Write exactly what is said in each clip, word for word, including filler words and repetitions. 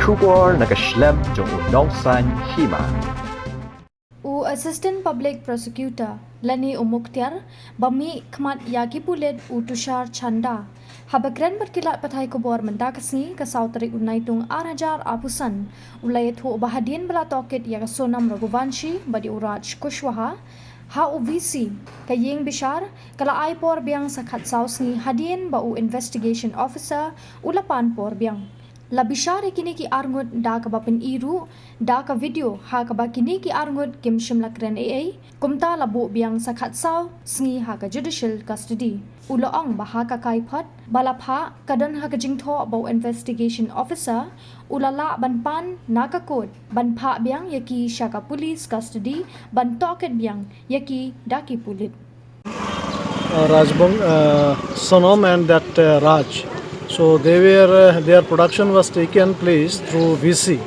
Khubor na ka shlem jong u nongsaiñ hima. U Assistant Public Prosecutor lane u Mukhtiar ba mih khmat ïa ki pulit u Tushar Chanda haba kren bad ki lad pathai khubor mynta ka sngi ka saw tarik u Naitung ar hajar arphew san, u la ïathuh ba hadien ba la tohkit ïa ka Sonam Raghuvanshi bad ïa u Raj Kushwaha ha u VC, ka ïing bishar ka la ai por biang sa khatsaw sngi hadien ba u Investigation Officer u la pan por biang. La bishar ïa kine ki arngut da kaba pyni ruh da ka video ha kaba kine ki arngut kim shym la kren ei ei. Kumta la buh biang sa khatsaw sngi ha ka judicial custody. U la ong ba ha ka kaiphod ba la phah ka don ha ka jingthoh ba u Investigation Officer u la lah ban pan na ka court ban phah biang ïa ki sha ka police custody ban tohkit biang ïa ki da ki pulit. uh, Rajbang, uh, Sonam and that uh, Raj. So they were uh, their production was taken place through VC.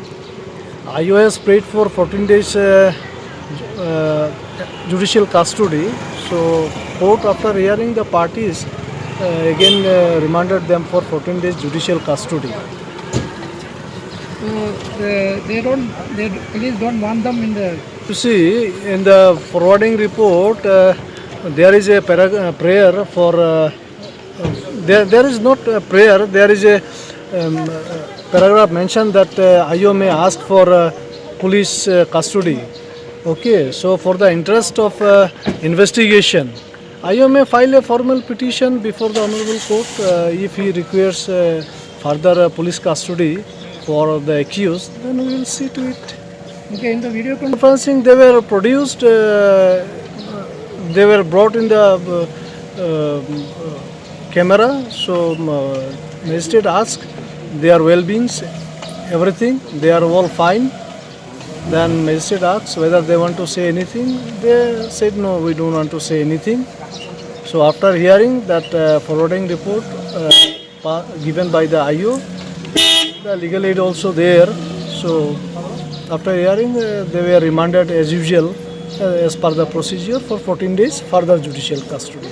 IO has prayed for fourteen days uh, uh, judicial custody. So court, after hearing the parties, uh, again uh, remanded them for fourteen days judicial custody. So uh, they don't, the police don't want them in the You see, in the forwarding report, uh, there is a parag- uh, prayer for. Uh, there, there is not a prayer. There is a um, uh, paragraph mentioned that uh, IO may ask for uh, police uh, custody. Okay, so for the interest of uh, investigation, IO may file a formal petition before the Honorable Court uh, if he requires uh, further uh, police custody for the accused. Then we will see to it. Okay, in the video con- Conferencing, they were produced, uh, they were brought in the uh, uh, camera. So um, uh, magistrate asked their well-beings, everything. They are all fine. Then magistrate asked whether they want to say anything. They said no, we don't want to say anything. So after hearing that uh, forwarding report uh, pa- given by the IO, the legal aid also there. So after hearing, uh, they were remanded as usual uh, as per the procedure for fourteen days further judicial custody.